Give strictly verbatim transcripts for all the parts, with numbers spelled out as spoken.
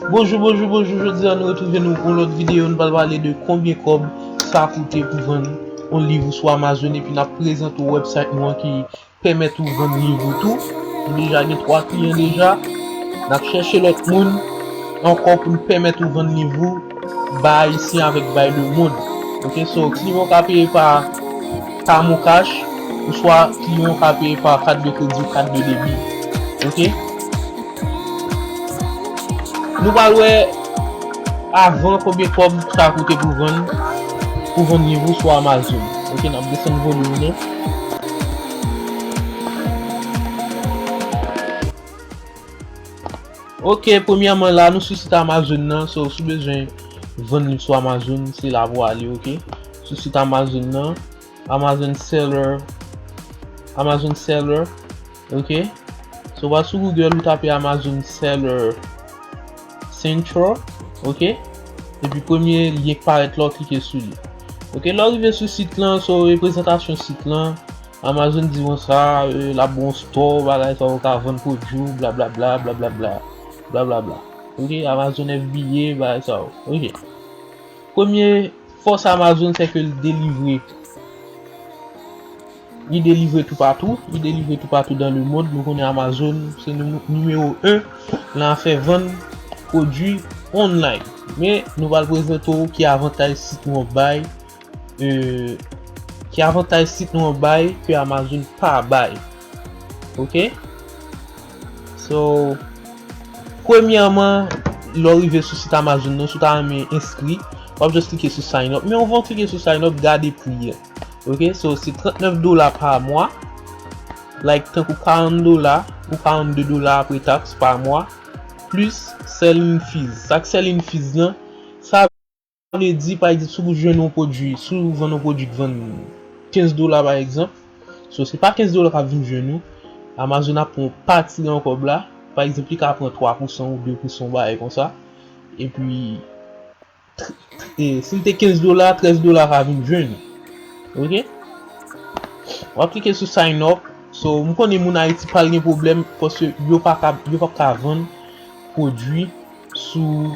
Bonjou, bonjou, bonjou. Jodi a nou retwouve nou pou yon lòt videyo. Nou pral pale de konbyen kòb sa koute pou vann yon liv ou sou Amazon, epi n ap prezante w website nou an ki pèmèt ou vann liv ou tou. Nou deja gen twa kliyan deja. N ap chèche lòt moun ankò pou n pèmèt ou vann liv ou bay Ayisyen avèk bay lemonn. Ok, so kliyan w ka peye pa, pa MonCash, oswa kliyan w ka peye pa kat de kredi, kat de debi. Ok? Nou pral wè avan konbyen kòb sa koute pou vann, pou vann liv ou sou Amazon. Ok, n ap desann volim nan. Ok, premyèman la, nou sou sit Amazon nan, so si w bezwen vann liv sou Amazon, se la pou w ale, ok? Sou sit Amazon nan, Amazon Seller, Amazon Seller, ok? So, w al sou Google, ou tape Amazon Seller Central, ok? Epi premye lyen k parèt la, w klike sou li. Ok, lè w rive sou sit lan, so, e prezantasyon sit lan, Amazon di konsa, e, l ap ba w store, bagay sa yo, w ka vann pwodui w, blablabla, blablabla, blablabla. Ok, Amazon F B A, bagay sa yo. Ok. Premye fòs Amazon, se ke l delivre. Li delivre toupatou, li delivre toupatou dans le monde. Nou konnen Amazon se nou-, nimewo en nan afè vann pwodui online. Men nou pral prezante w ki avantaj sit nou an bay, e, ki avantaj sit nou an bay ke Amazon pa bay. Ok? So, premyèman, lè w rive sou sit Amazon nan, si w ta renmen enskri, w ap just klike sou sign up. Men anvan w klike sou sign up, gade pri an. Ok, so se trannèf dola pa mwa, like tankou karant dola ou karannde dola apre taks pa mwa, plis selling fees. Sa k selling fees lan, sa vle di, pa egzanp, si w jwenn yon pwodui, si w vann yon pwodui k vann kenz dola, pa egzanp, so se pa kenz dola k ap vin jwenn ou, Amazon ap pran yon pati nan kòb la, pa egzanp, li ka pran twa pousan ou de pousan, yon bagay konsa, epi, tr-, tr-, e, si l te kenz dola, trèz dola ka vin jwenn ou. Ok? W ap klike sou sign up. So, m konnen moun Ayiti pral gen pwoblèm paske yo pa ka, yo p ap ka vann pwodui sou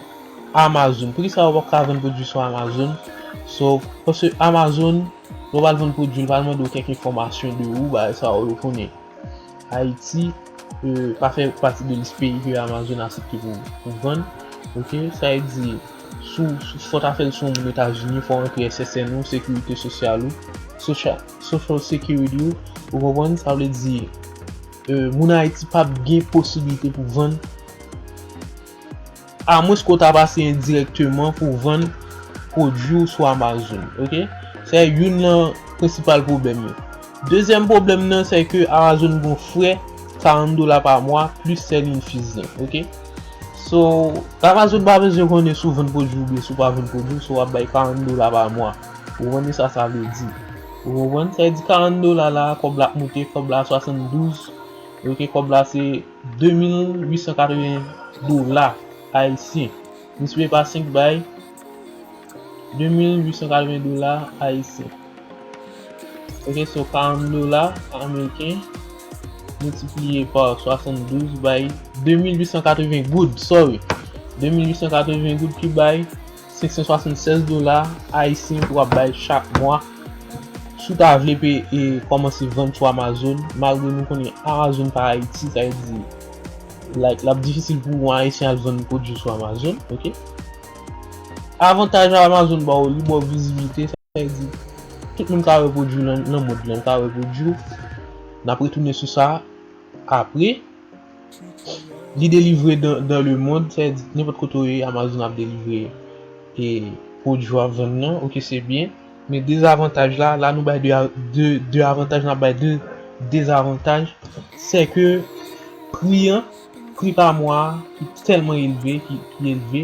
Amazon. Poukisa yo p ap ka vann pwodui sou Amazon? So, paske Amazon, lè w pral vann pwodui, li pral mande w kèk enfòmasyon de ou, bagay sa yo, yo konnen. Ayiti, e, pa fè pati de lis peyi ke Amazon aksepte pou, pou vann. Ok, sa vle di, si w, si w, fò w ta fè l sou yon moun Etazini, fò w antre S S N ou, sekirite sosyal ou, sosyal, social security ou, ou konprann? Sa vle di, e, moun Ayiti p ap gen posiblite pou vann amwens ke w ta pase endirèkteman pou w vann pwodui w sou Amazon, ok? Se youn nan prensipal pwoblèm yo. Dezyèm pwoblèm nan, se ke Amazon gon frè karant dola pa mwa plis selling fees lan, ok? So, Amazon pa bezwen konnen si w vann pwodui w oubyen si w pa vann pwodui w, so w ap bay karant dola pa mwa. Ou konprann sa sa vle di? Ou konprann? Sa vle di karant dola la, kòb la ap moute, kòb la swasanndouz, ok? Kòb la se de mil uit san katreven dola ayisyen. Miltipliye pa senk bay de mil uit san katreven dola ayisyen. Ok, so karant dola ameriken miltipliye pa swasanndouz bay de mil uit san katreven goud, sorry. De mil uit san katreven goud ki bay senk san swasannsèz dola ayisyen pou w ap bay chak mwa. Si w ta vle pe, e, kòmanse vann sou Amazon, malgre nou konnen Amazon pa Ayiti, sa vle di, like, l ap difisil pou yon Ayisyen al vann pwodui sou Amazon, ok? Avantaj Amazon ba w, li ba w vizibilite, sa vle di, tout moun ka wè pwodui w nan, nan mond lan, ka wè pwodui w. N ap retounen sou sa apre. Li delivre dans, dans le monde, sa vle di nenpòt kote w ye, Amazon ap delivre e pwodui w ap vann nan, ok, se byen. Men dezavantaj la, la nou bay de, de, de avantaj, n ap bay de dezavantaj. Se ke pri an, pri pa mwa a, ki tèlman elve, ki, ki elve.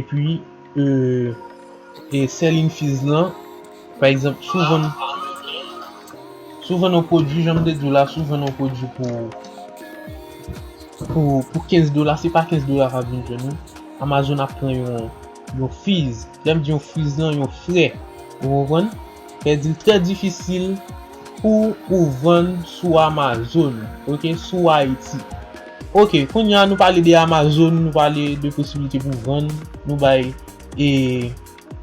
Epi, e, e selling fees lan, pa egzanp, si w vann, si w vann yon pwodui, jan m te di w la, si w vann yon pwodui pou, pou, pou kenz dola, se pa kenz dola k ap vin jwenn ou. Amazon ap pran yon, yon fees. Lè m di yon fees lan, yon frè. Ou konprann? Sa vle di l trè difisil pou ou vann sou Amazon, ok, sou Ayiti. Ok, kounye a nou pale de Amazon, nou pale de posibilite pou vann, nou bay e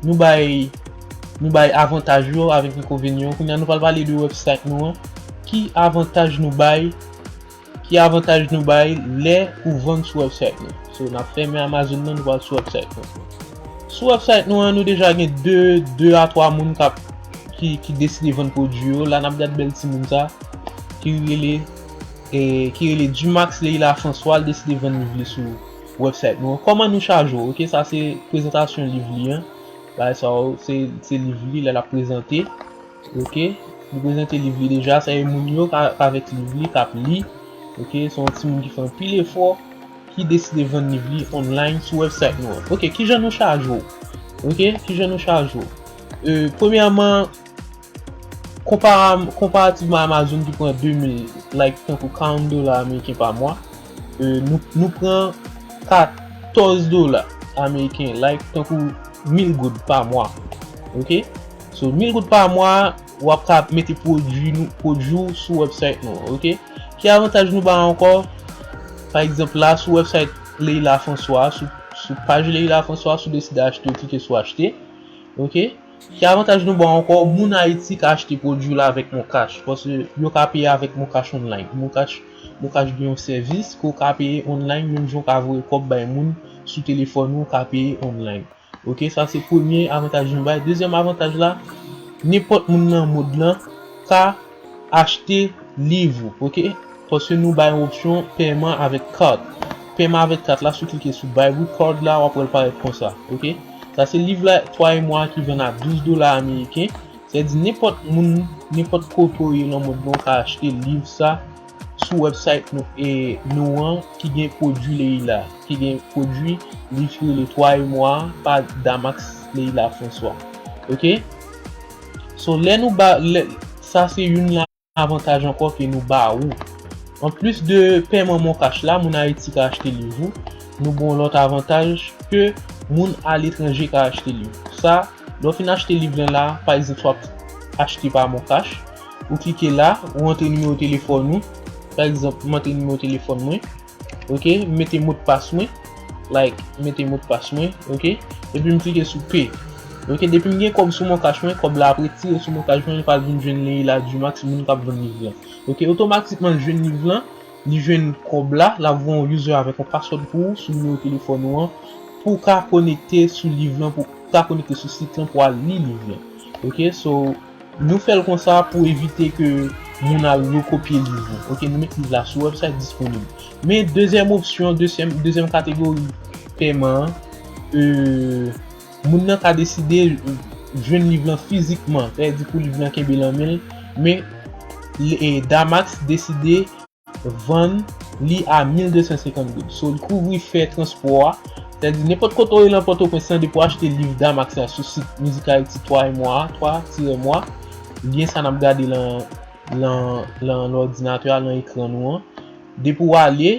nou bay nou bay avantaj yo avèk enkonvenyan yo. Kounye a nou pral pale de website nou an. Ki avantaj nou bay? Ki avantaj nou bay lè ou vann sou website nou? So, n ap fèmen Amazon nan, nou pral sou website nou. Sou website nou an, nou deja gen de, de a twa moun k ap ki, ki deside vann pwodui yo. La n ap gad bèl timoun sa ki rele e, ki rele Dumax Leila François, l deside vann liv li sou website nou an. Kòman nou chaje w? Ok, sa se prezantasyon liv li an. Bagay sa yo, se, se liv li lè l ap prezante. Ok, li prezante liv li deja, sa e moun yo k a, k avèk liv li k ap li. Ok, se yon timoun ki fè anpil efò, ki deside vann liv li online sou website nou an. Ok, kijan nou chaje w? Ok, kijan nou chaje w? E, premyèman, konpara, konparativman Amazon ki pran de mil, like, tankou karant dola ameriken pa mwa, e, nou, nou pran katòz dola ameriken, like, tankou mil goud pa mwa. Ok? So, mil goud pa mwa, w ap ka mete pwodui nou, pwodui w sou website nou, ok? Ki avantaj nou ba ankò? Pa egzanp, la, sou website Leila François, sou, sou paj Leila François, si w deside achte, w klike sou achte, ok? Ki avantaj nou ba ankò? Moun Ayiti ka achte pwodui la avèk Moncash, paske yo ka peye avèk Moncash online. Moncash, Moncash gen yon sèvis ke w ka peye online, menm jan w ka voye kòb bay moun sou telefòn ou, w ka peye online. Ok, sa se premye avantaj nou bay. Dezyèm avantaj la, nenpòt moun nan mond lan ka achte liv ou, ok? Paske nou bay yon opsyon pèman avèk kat. Pèman avèk kat la, si w klike sou Buy with Card la, w ap wè l parèt konsa, ok? Sa se liv la, Toi et Moi, ki vann a douz dola ameriken. Sa vle di nenpòt moun, nenpòt kote w ye nan mond lan, w ka achte liv sa sou website nou, e, nou an ki gen pwodui Leila, ki gen pwodui liv ki rele Toi et Moi pa Damax Leila François. Ok? So, lè nou ba, lè, sa se youn nan avantaj ankò ke nou ba ou. Anplis de pèman Moncash la, moun Ayiti ka achte liv ou, nou ba w lòt avantaj ke moun aletranje ka achte liv. Sa, lè w fin achte liv lan la, pa egzanp, si w ap achte pa Moncash, ou klike la, ou antre nimewo telefòn ou. Pa egzanp, m antre nimewo telefòn mwen. Ok, m mete modpas mwen. Like, m mete modpas mwen, ok? Epi m klike sou pay. Ok, depi m gen kòb sou Moncash mwen, kòb la ap retire sou Moncash mwen, li pral vin jwenn Leila Dumax, moun k ap vann liv lan. Ok, otomatikman l jwenn liv lan, li jwenn kòb la, l ap voye yon user avèk yon password pou ou sou nimewo telefòn ou an, pou w ka konekte sou liv lan, pou w ka konekte sou sit lan, pou w al li liv lan. Ok, so, nou fè l konsa pou evite ke moun al rekopye liv ou. Ok, nou met liv la sou website disponib. Men dezyèm opsyon, dezyèm, dezyèm kategori pèman an, e, moun nan ka deside jwenn liv lan fizikman, sètadi pou liv lan kenbe nan men l, men, e, Damax deside vann li a mil de san senkant goud. So, li kouvri frè transpò a. Sètadi, nenpòt kote w ye nan Pòtoprens lan, depi w achte liv Damax la sou sit Mizik Ayiti Toi et Moi a, Toi tiret Moi, lyen sa n ap gade lan, lan, lan, lan òdinatè a, lan ekran nou an. Depi w ale,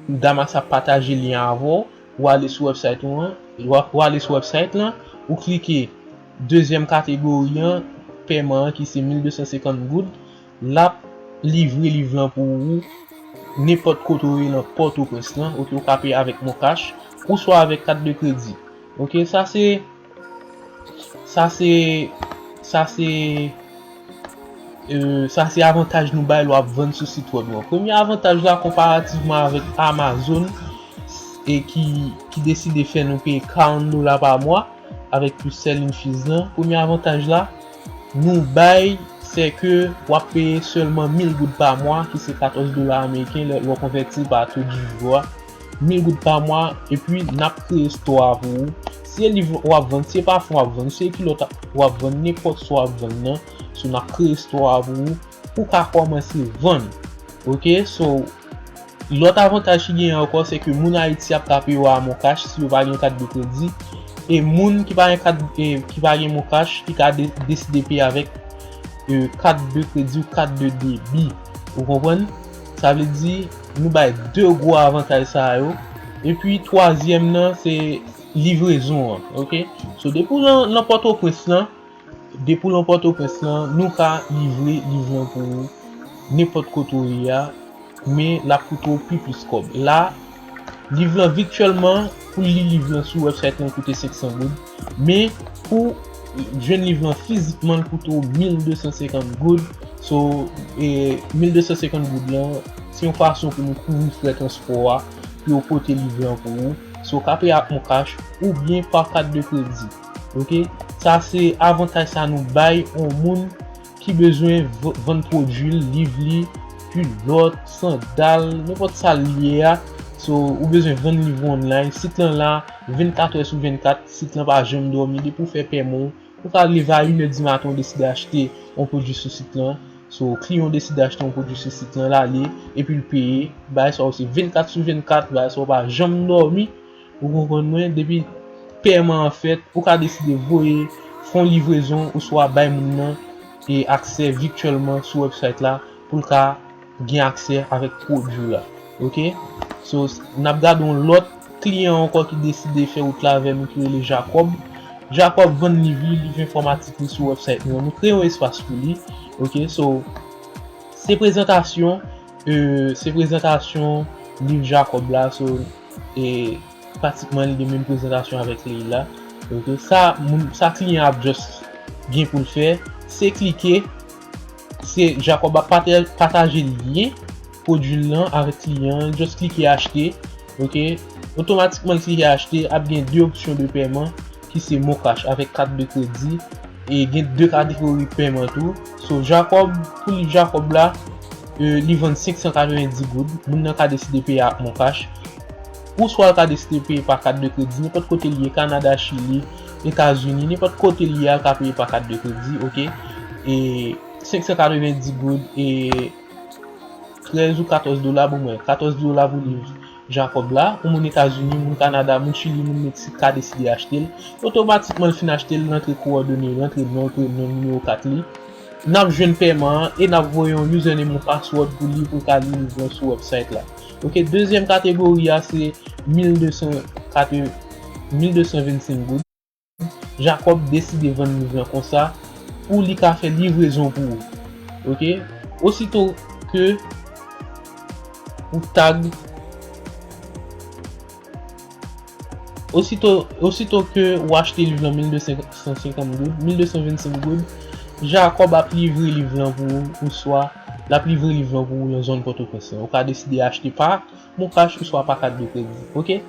Damax ap pataje lyen avè w, ou ale sou website ou an, ou a-, ou ale sou website lan, ou klike dezyèm kategori an, pèman an ki se mil de san senkant goud, l ap livre liv lan pou ou nenpòt kote w ye nan Pòtoprens lan, ok, ou ka peye avèk Moncash, oswa avèk kat de kredi. Ok, sa se, sa se, sa se, e, sa se avantaj nou bay lè w ap vann sou sit wèb nou an. Premye avantaj la, konparativman avèk Amazon, e ki, ki deside fè nou peye karant dola pa mwa avèk plis selling fees lan. Premye avantaj la, nou bay, se ke w ap peye sèlman mil goud pa mwa, ki se katòz dola ameriken, lè, lè w konvèti l pa to di jou a. Mil goud pa mwa, epi n ap kreye store a pou ou. Si se liv w ap vann, si se pafon w ap vann, si se kilòt w ap vann, nenpòt sa w ap vann nan, so n ap kreye store a pou ou, pou w ka kòmanse vann. Ok, so, lòt avantaj ki genyen ankò, se ke moun Ayiti ap ka peye w a Moncash si yo pa gen kat de kredi. E moun ki pa gen kat, e, ki pa gen Moncash, ki ka de-, deside peye avèk, e, kat de kredi ou kat de debi. Ou konprann? Sa vle di, nou bay de gwo avantaj sa yo. Epi, twazyèm nan, se livrezon an, ok? So, depi w lan, lan Pòtoprens lan, Depi w lan Pòtoprens lan, nou ka livre liv lan pou ou nenpòt kote w ye a, men l ap koute w pi plis kòb. La, liv lan, vityèlman, pou li liv lan sou website lan koute senk san goud, men pou jwenn liv lan fizikman, l koute w mil de san senkant goud. So, e, mil de san senkant goud lan, se yon fason pou nou kouvri frè transpò a, pou yo pote liv lan pou ou. So, w ka peye ak MonCash oubyen pa kat de kredi. Ok? Sa se avantaj sa nou bay yon moun ki bezwen v-, vann pwodui l, liv li, kilòt, sandal, nenpòt sa l ye a. So, ou bezwen vann liv ou online. Sit lan la vennkat è sou vennkat, sit lan pa janm dòmi. Depi w fè pèman w, ou ka leve a inè di maten, ou deside achte yon pwodui sou sit lan. So, kliyan w deside achte yon pwodui sou sit lan, l ale, epi l peye. Bagay sa yo se vennkat sou vennkat, bagay sa yo pa janm dòmi. Ou konprann mwen? Depi pèman an fèt, ou ka deside voye, fè yon livrezon, oswa bay moun nan e aksè vityèlman sou website la pou l ka gen aksè avèk pwodui la. Ok? So, n ap gade yon lòt kliyan ankò ki deside fè wout la avè nou ki rele Jacob. Jacob vann liv li, liv enfòmatik li sou website nou an. Nou kreye yon espas pou li. Ok? So, se prezantasyon, e, se prezantasyon liv Jacob la. So, e, pratikman li gen menm prezantasyon avèk li la. Ok, sa moun, sa kliyan ap just gen pou l fè, se klike, se Jacob ap pata-, pataje lyen pwodui l lan avèk kliyan an, just klike achte. Ok, otomatikman l klike achte, ap gen de opsyon de pèman ki se MonCash avèk kat de kredi. E gen de kategori pèman tou. So, Jacob, pou liv Jacob la, e, li vann senk san katrevenndis goud. Moun nan ka deside peye ak MonCash. Oswa l ka deside peye pa kat de kredi. Nenpòt kote li ye, Kanada, Chili, Etazini, nenpòt kote li ye, l ka peye pa kat de kredi, ok? E senk san katrevenndis goud, e trèz ou katòz dola, bon, mwen, katòz dola pou liv Jacob la. Yon moun Etazini, moun Kanada, moun Chili, moun Meksik ka deside achte l. Otomatikman, l fin achte l, l antre kowòdone, l antre non, l antre non, nimewo kat li. N ap jwenn pèman an e n ap voye yon username, yon password pou li, pou l ka li liv lan sou website la. Ok, dezyèm kategori a, se mil de san, mil de san vennsenk goud. Jacob deside vann liv lan konsa pou li ka fè livrezon pou ou. Ok? Osito ke ou tag, osito, osito ke ou achte liv lan mil de san senkant goud, mil de san vennsenk goud, Jacob ap livre liv lan pou ou, oswa l ap livre liv lan pou ou nan zòn Pòtoprens lan. Ou ka deside achte pa MonCash oswa pa kat de kredi. Ok?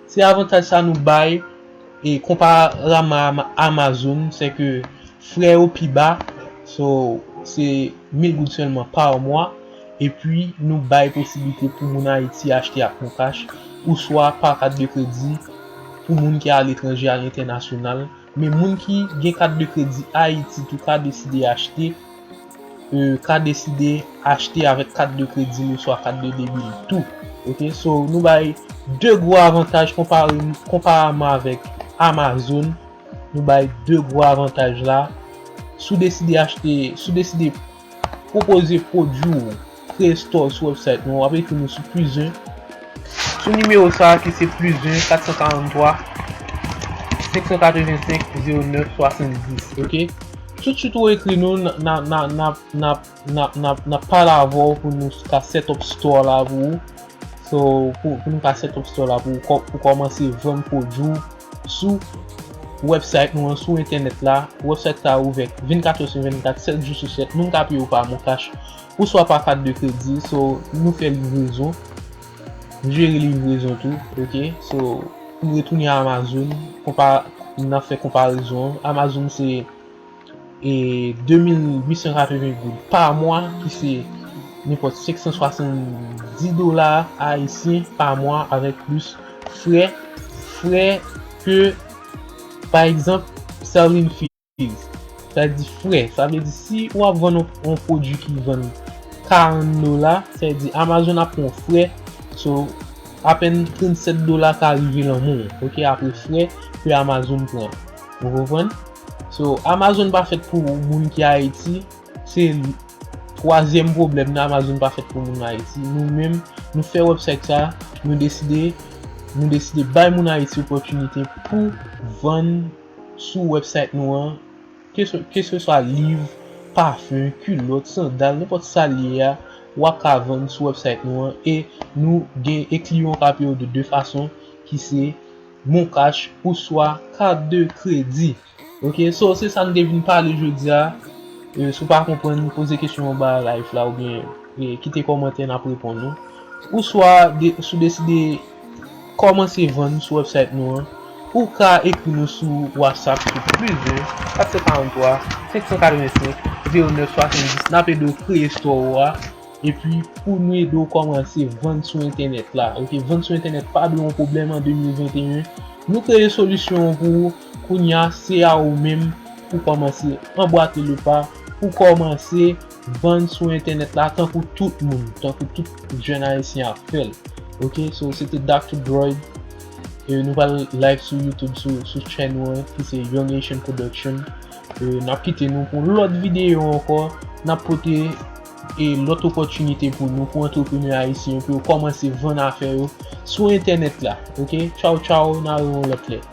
Se avantaj sa nou bay, e konpareman a Amazon, se ke frè yo pi ba, so, se mil goud sèlman pa mwa, epi nou bay posiblite pou moun Ayiti achte ak MonCash, oswa pa kat de kredi pou moun ki aletranje, alentènasyonal. Men moun ki gen kat de kredi Ayiti tou ka deside achte, e, ka deside achte avèk kat de kredi l oswa kat de debi l tou. Ok, so nou bay de gwo avantaj konpare, konpareman avèk Amazon. Nou bay de gwo avantaj la. Si w deside achte, si w deside pwopoze pwodui w, kreye store sou website nou, w ap ekri nou sou plus un. Sou nimewo sa a ki se plus un, kat san karanntwa, senk san katrevensenk, zewo nèf, swasanndis, ok? Toutsuit ou ekri nou, n a, n a, n a, n a, n a, n a, n a, n a pale avè w pou nou ka set up store la pou ou. So, pou, pou nou ka set up store la pou ou kò-, pou kòmanse vann pwodui w sou website nou an, sou entènèt la. Website sa a ouvè vennkat è sou vennkat, sèt jou sou sèt. Moun ka peye w pa MonCash oswa pa kat de kredi. So, nou fè livrezon. Nou jere livrezon tou, ok? So, pou n retounen a Amazon, konpa-, n ap fè konparezon an. Amazon se, e, de mil uit san katreven goud pa mwa, ki se nenpòt senk san swasanndis dola ayisyen pa mwa, avèk plis frè, frè ke, pa egzanp, selling fee. Sa di frè, sa vle di si w ap vann yon, yon pwodui ki vann karant dola, sa vle di Amazon ap pran yon frè, so, apèn trannsèt dola ka rive nan men w, ok, apre frè ke Amazon pran. Ou konprann? So, Amazon pa fèt pou moun ki Ayiti, se twazyèm pwoblèm nan, Amazon pa fèt pou moun Ayiti. Nou menm, nou fè website sa, nou deside, nou deside bay moun Ayiti opòtinite pou vann sou website nou an, ke se, ke se swa liv, pafen, kilòt, sandal, nenpòt sa l ye a, w ap ka vann sou website nou an, e nou gen e kliyan k ap peye w de de fason, ki se Moncash oswa kat de kredi. Ok, so se sa n te vin pale jodi a. E, si w pa konprann, poze kesyon anba live la oubyen, e, kite kòmantè, n ap reponn ou. Oswa de, si w deside kòmanse vann sou website nou an, ou ka ekri nou sou WhatsApp sou plis ven, kat san karant twa, senk san katrevensenk, zewo nèf swasanndis, n ap ede w kreye store ou a, epi pou nou ede w kòmanse vann sou entènèt la. Ok, vann sou entènèt pa dwe yon pwoblèm an de mil venteyen. Nou kreye solisyon an pou ou, kounye a se a ou menm pou kòmanse anbwate le pa, pou kòmanse vann sou entènèt la tankou tout moun, tankou tout jèn ayisyen ap fè l. Ok, so se te Doctor Droid. E nou pral live sou YouTube sou, sou channel nou an ki se Young Haitian Production. E n ap kite nou pou lòt videyo ankò. N ap pote e lòt opòtinite pou nou, pou antreprenè ayisyen yo, pou yo kòmanse vann afè yo sou entènèt la. Ok, tchaw tchaw, n a wè yon lòt lè.